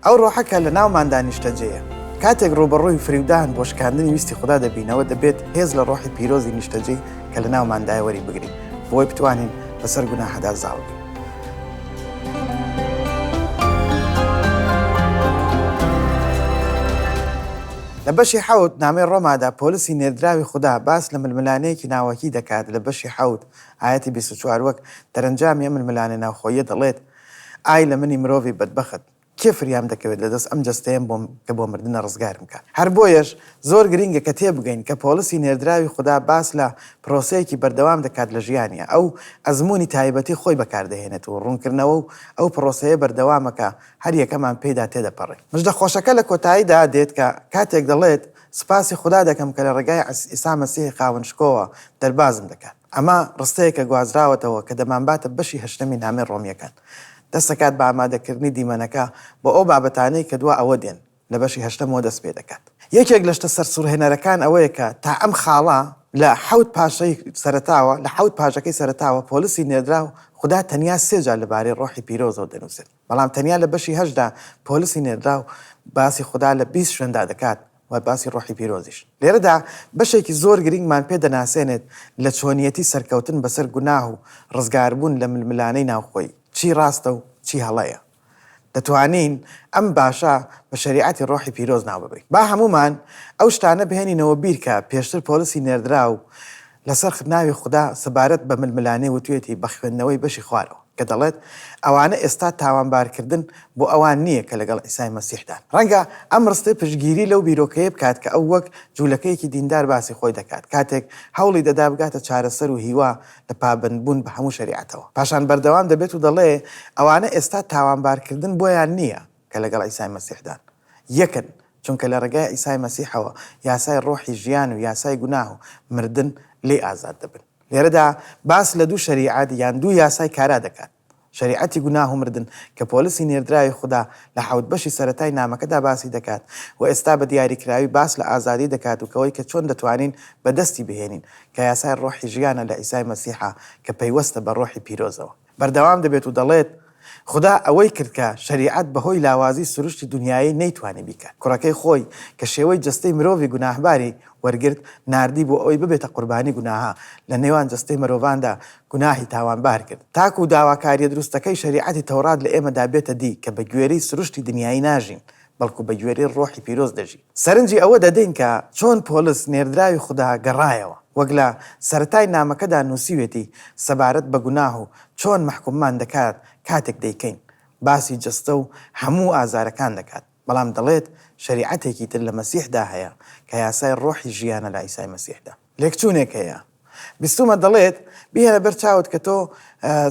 ئەو ڕۆحە کە لە ناوماندا نیشتەجێیە. کاتێک ڕووبەڕووی فریودان بۆ شکاندنی ویستی خودا دەبینەوە، دەبێت هێز لە ڕۆحی پیرۆزی نیشتەجێ کە لە ناوماندایە وەریبگرین، بۆوەی بتوانین بەسەر گوناهدا زاڵ بین. لە بەشی حەوت نامەی ڕۆمادا پۆلسی نێردراوی خودا باس لە ململانێیەکی ناوەکی دەکات لە بەشی حەوت ئایەتی 24 وەک دەرەنجامی ئەم ململانێ ناوخۆییە دەڵێت ئای لە منی مرۆڤی بەدبەخت کێ فریام دەکەوێت لە دەست ئەم جەستەیەم بۆم کە بۆ مردنە ڕزگارم کات؟ هەر بۆیەش زۆر گرینگە کە تێبگەین کە پۆڵسی نێردراوی خودا باس لە پرۆسەیەکی بەردەوام دەکات لە ژیانیا، ئەو ئەزموونی تایبەتی خۆی بەکاردەهێنێت و ڕوونکردنەوە و ئەو پرۆسەیە بەردەوامە کە هەر یەکەمان پێیدا تێدەپەڕین. مژدە خۆشەکە لە کۆتاییدا دێت کە کاتێک دەڵێت، سوپاسی خودا دەکەم کە لە ڕێگای عیسا مەسیحی خاوەن شکۆوە دەربازم دەکات. ئەمە ڕستەیەکە گوازراوەتەوە کە دەمانباتە بەشی هەشتەمی نامەی ڕۆمییەکان. دەست دەکات بە ئامادەکردنی دیمەنەکە بۆ ئەو بابەتانەی کە دوا ئەوە دێن، لە بەشی هەشتەمەوە دەست پێ دەکات. یەکێک لە شتە سەرسوڕهێنەرەکان ئەوەیە کە تا ئەم خاڵە لە حەوت پاشەی سەرەتاوە، لە حەوت پاژەکەی سەرەتاوە پۆلسی نێردراو خودا تەنیا سێ جار لەبارەی ڕۆحی پیرۆزەوە دەنووسێت. بەڵام تەنیا لە بەشی هەشتدا پۆلسی نێردراو باسی خودا لە 20 شوێندا دەکات و باسی ڕۆحی پیرۆزیش. لێرەدا بەشێکی زۆر گرینگمان پێ دەناسێنێت لە چۆنیەتی سەرکەوتن بەسەر گوناه و ڕزگاربوون لە ململانێی ناوخۆیی، چی ڕاستە و چی هەڵەیە. دەتوانین ئەم باشە بە شەریعەتی ڕۆحی پیرۆز ناوببەین. با هەموومان ئەو شتانە بهێنینەوە بیر کە پێشتر پۆلسی نێردراو لەسەر ناوی خودا سەبارەت بە ململانێ وتویەتی بە خوێندنەوەی بەشی خوارەوە کە دەڵێت، ئەوانە ئێستا تاوانبارکردن بۆ ئەوان نییە کە لەگەڵ عیسای مەسیحدان. ڕەنگە ئەم ڕستەی پشتگیری لەو بیرۆکەیە بکات کە ئەو وەک جوولەکەیەکی دیندار باسی خۆی دەکات کاتێک هەوڵی دەدا بگاتە چارەسەر و هیوا لە پابەندبوون بە هەموو شەریعەتەوە. پاشان بەردەوام دەبێت و دەڵێ، ئەوانە ئێستا تاوانبارکردن بۆیان نییە کە لەگەڵ عیسای مەسیحدان. یەکن، چونکە لە ڕێگای عیسای مەسیحەوە یاسای ڕۆحی ژیان و یاسای گوناه و مردن لێی ئازاد دەبن. لێرەدا باس لە دوو شەریعەت یان دوو یاسای کارا دەکات، شەریعەتی گوناه و مردن کە پۆلسی نێردراوی خودا لە حەوت بەشی سەرەتای نامەکەدا باسی دەکات و ئێستا بە دیاریکراوی باس لە ئازادی دەکات و کەوەی کە چۆن دەتوانین بەدەستی بهێنین کە یاسای ڕۆحی ژیانە لە عیسای مەسیحا کە پەیوەستە بە ڕۆحی پیرۆزەوە. بەردەوام دەبێت و دەڵێت، خودا ئەوەی کرد کە شەریعەت بەهۆی لاوازی سروشتی دونیایی نەیتوانی بیکات. کوڕەکەی خۆی کە شێوەی جەستەی مرۆڤی گوناهباری وەرگرت، ناردی بۆ ئەوەی ببێتە قوربانی گوناها، لە نێوان جەستەی مرۆڤاندا گوناهی تاوانبار کرد، تاکو داواکارییە دروستەکەی شەریعەتی تەورات لە ئێمەدا بێتە دی کە بەگوێرەی سروشتی دنیایی ناژین، بەڵکو بەگوێرەی ڕۆحی پیرۆز دەژین. سەرنجی ئەوە دەدەین کە چۆن پۆلس نێردراوی خودا گەڕایەوە، وەک لە سەرەتای نامەکەدا نووسیوێتی سەبارەت بە گوناه و چۆن مەحکوممان دەکات کاتێک دەیکەین، باسی جەستە و هەموو ئازارەکان دەکات، بەڵام دەڵێت شەریعەتێکی تر لە مەسیحدا هەیە کە یاسای ڕۆحی ژیانە لە عیسای مەسیحدا. لێکچوونێک هەیە. بیستومە دەڵێت، بیهێنە بەر چاوت کە تۆ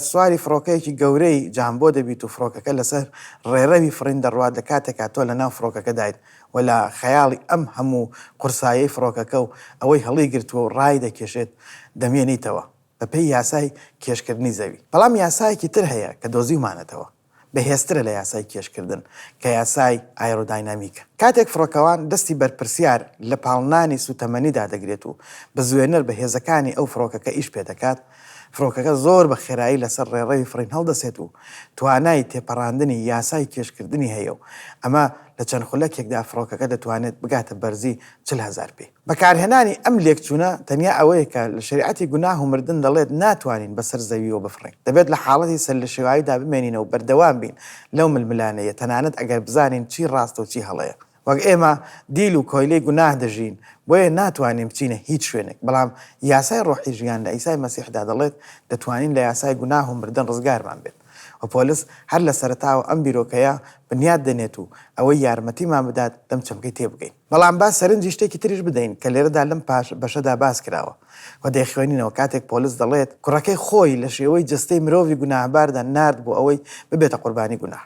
سواری فڕۆکەیەکی گەورەی جامبۆ دەبیت و فڕۆکەکە لەسەر ڕێڕەوی فڕین دەڕوات لە کاتێکا تۆ لەناو فڕۆکەکەدایت و لە خەیاڵی ئەم هەموو قورسایەی فڕۆکەکە و ئەوەی هەڵیگرتووە و ڕایدەکێشێت دەمێنیتەوە بەپێی یاسای کێشکردنی زەوی. بەڵام یاسایەکی تر هەیە کە دۆزیومانەتەوە. بەهێزترە لە یاسای کێشکردن کە یاسای ئایرۆداینامیکە. کاتێک فڕۆکەوان دەستی بەرپرسیار لە پاڵنانی سووتەمەنیدا دەگرێت و بزوێنەر بە هێزەکانی ئەو فڕۆکەکە ئیش پێدەکات، فڕۆکەکە زۆر بە خێرایی لەسەر ڕێڕەوی فڕین هەڵدەسێت و توانای تێپەڕاندنی یاسای کێشکردنی هەیە و ئەمە لە چەند خولەکێکدا فڕۆکەکە دەتوانێت بگاتە بەرزی 40,000 پێ. بەکارهێنانی ئەم لێکچوونە تەنیا ئەوەیە کە لە شەریعەتی گوناه و مردن دەڵێت ناتوانین بەسەر زەویەوە بفڕین، دەبێت لە حاڵەتی سەرلێشێواویدا بمێنینەوە و بەردەوام بین لەو ململانێیە تەنانەت ئەگەر بزانین چی ڕاستە و چی هەڵەیە. وەک ئێمە دیل و کۆیلەی گوناه دەژین، بۆیە ناتوانین بچینە هیچ شوێنێک، بەڵام یاسای ڕۆحی ژیان لە عیسای مەسیحدا دەڵێت دەتوانین لە یاسای گوناه و مردن ڕزگارمان بێت. و پۆلس هەر لە سەرەتاوە ئەم بیرۆکەیە بنیات دەنێت و ئەوەی یارمەتیمان بدات لەم چەمکەی تێبگەین. بەڵام با سەرنجی شتێکی تریش بدەین کە لێرەدا لەم پاش بەشەدا باس کراوە و دەیخوێنینەوە کاتێک پۆلس دەڵێت، کوڕەکەی خۆی لە شێوەی جەستەی مرۆڤی گوناهباردا نارد بۆ ئەوەی ببێتە قوربانی گوناه.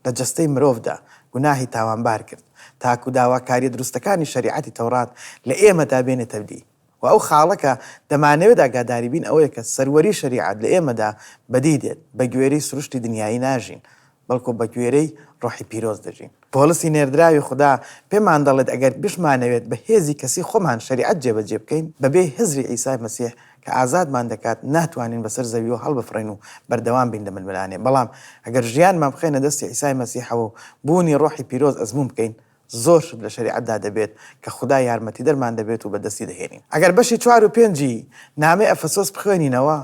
لە جەستەی مرۆڤدا گوناهی تاوانبار کرد، تاکو داواکارییە دروستەکانی شەریعەتی تەورات لە ئێمەدا بێنێتە دی. و ئەو خاڵە کە دەمانەوێت ئاگاداری بین ئەوەیە کە سەروەری شەریعەت لە ئێمەدا بەدی دێت، بەگوێرەی سروشتی دنیایی ناژین، بەڵکو بەگوێرەی ڕۆحی پیرۆز دەژین. پۆڵسی نێردراوی خودا پێمان دەڵێت ئەگەر بشمانەوێت بە هێزی کەسی خۆمان شەریعەت جێبەجێ بکەین، بەبێ هزری عیسای مەسیح. کە ئازادمان دەکات ناتوانین بەسەر زەویەوە هەڵبفڕین و بەردەوام بین لە ململانێ، بەڵام ئەگەر ژیانمان بخەینە دەستی عیسای مەسیحەوە و بوونی ڕۆحی پیرۆز ئەزموون بکەین، زۆر شت لە شەریعەتدا دەبێت کە خودا یارمەتیدەرمان دەبێت و بەدەستی دەهێنین. ئەگەر بەشی چوار و پێنجی نامەی ئەفەسۆس بخوێنینەوە،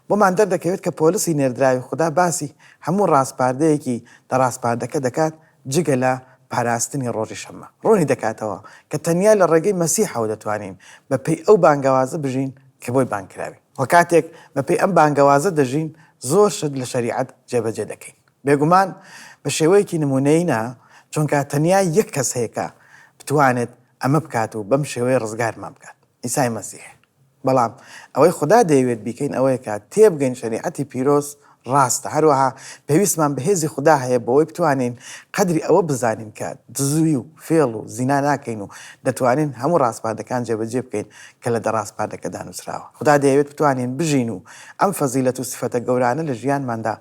بۆمان دەردەکەوێت کە پۆلسی نێردراوی خودا باسی هەموو ڕاسپاردەیەکی دە ڕاسپاردەکە دەکات جگە لە پاراستنی ڕۆژی شەممە. ڕوونی دەکاتەوە کە تەنیا لە ڕێگەی مەسیحەوە دەتوانین بەپێی ئەو بانگەوازە بژین کە بۆی بانگکراوین. وە کاتێک بەپێی ئەم بانگەوازە دەژین، زۆر شت لە شەریعەت جێبەجێ دەکەین. بێگومان بە شێوەیەکی نموونەیی نا، چونکە تەنیا یەک کەس هەیە کە بتوانێت ئەمە بکات و بەم شێوەیە ڕزگارمان بکات، عیسای مەسیح. بەڵام ئەوەی خودا دەیەوێت بیکەین ئەوەیە کە تێبگەین شەریعەتی پیرۆز ڕاستە، هەروەها پێویستمان بە هێزی خودا هەیە بۆوەی بتوانین قەدری ئەوە بزانین کە دزوی و فێڵ و زینا ناکەین و دەتوانین هەموو ڕاسپاردەکان جێبەجێ بکەین کە لە دە ڕاسپاردەکەدا نووسراوە. خودا دەیەوێت بتوانین بژین و ئەم فەزیلەت و سفەتە گەورانە لە ژیانماندا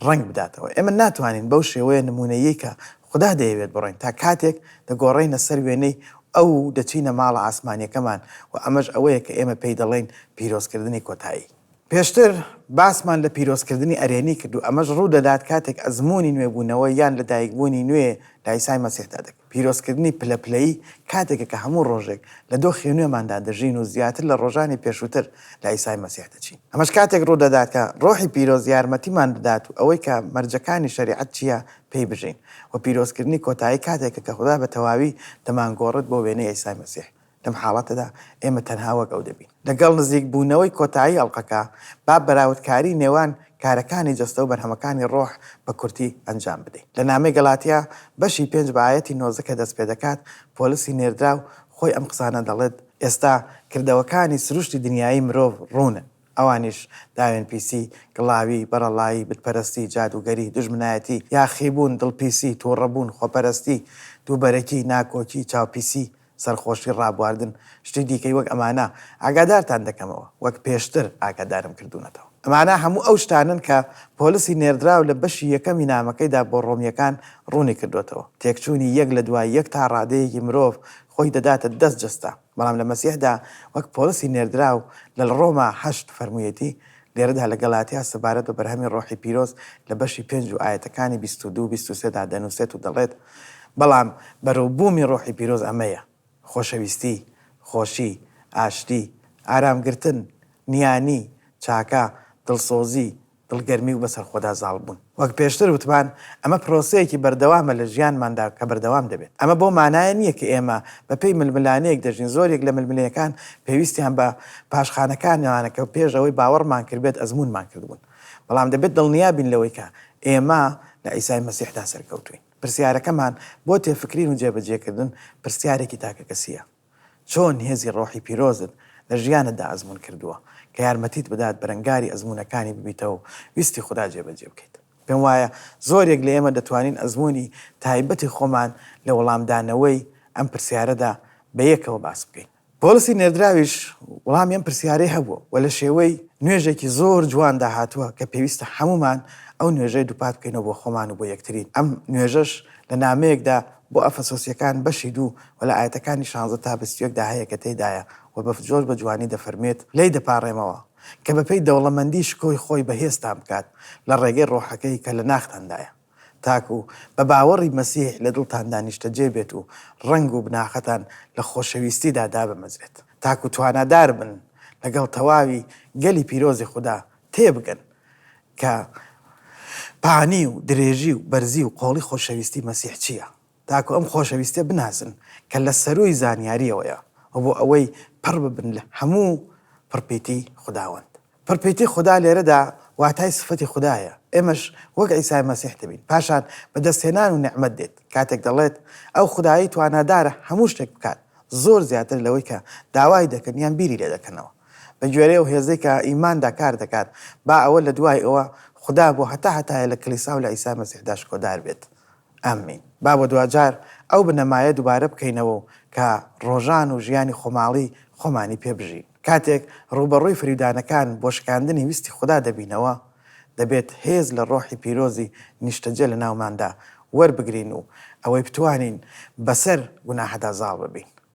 ڕەنگ بداتەوە. ئێمە ناتوانین بەو شێوەیە نموونەییەی کە خودا دەیەوێت بڕۆین تا کاتێک دەگۆڕێینە سەر وێنەی ئەو و دەچینە ماڵە ئاسمانییەکەمان و ئەمەش ئەوەیە کە ئێمە پێی دەڵێین پیرۆزکردنی کۆتایی. پێشتر باسمان لە پیرۆزکردنی ئەرێنی کرد و ئەمەش ڕوودەدات کاتێک ئەزموونی نوێبوونەوە یان لەدایکبوونی نوێ لە عیسای مەسیحدا دەکەین. پیرۆزکردنی پلە پلەیی کاتێکە کە هەموو ڕۆژێک لە دۆخی نوێماندا دەژین و زیاتر لە ڕۆژانی پێشووتر لە عیسای مەسیح دەچین. ئەمەش کاتێک ڕوودەدات کە ڕۆحی پیرۆز یارمەتیمان بدات و ئەوەی کە مەرجەکانی شەریعەت چییە پێی بژین. وە پیرۆزکردنی کۆتایی کاتێکە کە خودا بە تەواوی دەمانگۆڕێت بۆ وێنەی عیسای مەسیح. لەم حاڵەتەدا ئێمە تەنها وەک ئەو دەبین. لەگەڵ نزیکبوونەوەی کۆتایی ئەڵقەکە، با بەراوردکاری نێوان کارەکانی جەستە و بەرهەمەکانی ڕۆح بە کورتی ئەنجام بدەین. لە نامەی گەلاتیا بەشی پێنج بە ئایەتی 19 کە دەستپێدەکات، پۆلسی نێردراو خۆی ئەم قسانە دەڵێت، ئێستا کردەوەکانی سروشتی دنیایی مرۆڤ ڕوونن، ئەوانیش، داوێنپیسی، گڵاوی، بەڕەڵایی، بتپەرستی، جادووگەری، دوژمنایەتی، یاخیبوون، دڵپیسی، تووڕەبوون، خۆپەرستی، دووبەرەکی، ناکۆکی، چاوپیسی، سەرخۆشی، ڕابواردن، شتی دیکەی وەک ئەمانە، ئاگادارتان دەکەمەوە، وەک پێشتر ئاگادارم کردوونەتەوە. ئەمانە هەموو ئەو شتانەن کە پۆلسی نێردراو لە بەشی یەکەمی نامەکەیدا بۆ ڕۆمییەکان ڕوونی کردووەتەوە. تێکچوونی یەک لە دوای یەک تا ڕادەیەکی مرۆڤ خۆی دەداتە دەست جەستە، بەڵام لە مەسیحدا وەک پۆلسی نێردراو لە ڕۆما هەشت فەرموویەتی، لێرەدا لە گەلاتیا سەبارەت بە بەرهەمی ڕۆحی پیرۆز لە بەشی پێنج و ئایەتەکانی 22 و 23 دا دەنووسێت و دەڵێت، بەڵام بەروبوومی ڕۆحی پیرۆز ئەمەیە، خۆشەویستی، خۆشی، ئاشتی، ئارامگرتن، نیانی، چاکە، دڵسۆزی، دڵگەرمی و بەسەرخۆدا زاڵبوون. وەک پێشتر وتمان، ئەمە پرۆسەیەکی بەردەوامە لە ژیانماندا کە بەردەوام دەبێت. ئەمە بەو مانایە نییە کە ئێمە بەپێی ململانێیەک دەژین، زۆرێک لە ململێیەکان پێویستیان بە پاشخانەکانمانە کە پێش ئەوەی باوەڕمان کردبێت ئەزموونمان کردبوون. بەڵام دەبێت دڵنیا بین لەوەی کە ئێمە لە عیسای مەسیحدا سەرکەوتووین. پرسیارەکەمان بۆ تێفکرین و جێبەجێکردن پرسیارێکی تاکەکەسییە. چۆن هێزی ڕۆحی پیرۆزت لە ژیانتدا ئەزموون کردووە کە یارمەتیت بدات بەرەنگاری ئەزموونەکانی ببیتەوە و ویستی خودا جێبەجێ بکەیت؟ پێم وایە زۆرێک لە ئێمە دەتوانین ئەزموونی تایبەتی خۆمان لە وەڵامدانەوەی ئەم پرسیارەدا بەیەکەوە باس بکەین. پۆڵسی نێردراویش وەڵامی ئەم پرسیارەی هەبووە و لە شێوەی نوێژێکی زۆر جواندا هاتووە کە پێویستە هەموومان ئەو نوێژەی دووپات بکەینەوە بۆ خۆمان و بۆ یەکتری. ئەم نوێژەش لە نامەیەکدا بۆ ئەفەسۆسییەکان بەشی دوو و لە ئایەتەکانی 16 تا 21 دا هەیە کە تێیدایە و بە زۆر بە جوانی دەفەرموێت، لێی دەپاڕێمەوە کە بەپێی دەوڵەمەندی شکۆی خۆی بەهێزتان بکات لە ڕێگەی ڕۆحەکەی کە لە ناختاندایە. تاکو بە باوەڕی مەسیح لە دڵتاندا نیشتەجێ بێت و ڕەنگ و بناخەتان لە خۆشەویستیدا دابمەزرێت، تاکو توانادار بن لەگەڵ تەواوی گەلی پیرۆزی خودا تێبگەن کە پانی و درێژی و بەرزی و قووڵی خۆشەویستی مەسیح چییە، تاکو ئەم خۆشەویستیە بناسن کە لە سەرووی زانیارییەوەیە و بۆ ئەوەی پڕ ببن لە هەموو پڕپیتی خوداوەند. پڕپیتی خودا لێرەدا واتای سفەتی خودایە، ئێمەش وەک عیسای مەسیح دەبین. پاشان بەدەستهێنان و نیعمەت دێت، کاتێک دەڵێت، ئەو خودایەی توانادارە هەموو شتێک بکات، زۆر زیاتر لەوەی کە داوای دەکەن یان بیری لێ دەکەنەوە. بەگوێرەی ئەو هێزەی کە ئیماندا کار دەکات، با ئەوە لە دوای ئەوە خودا بۆ هەتا هەتایە لە کلیسا و لە عیسای مەسیحدا شکۆدار بێت. ئامین. با بۆ دواجار ئەو بنەمایە دووبارە بکەینەوە و کە ڕۆژان و ژیانی خۆماڵی خۆمانی پێ بژین. کاتێک ڕووبەڕووی فریودانەکان بۆ شکاندنی ویستی خودا دەبینەوە، دەبێت هێز لە ڕۆحی پیرۆزی نیشتەجێ لە ناوماندا وەربگرین و ئەوەی بتوانین بەسەر گوناهدا زاڵ ببین.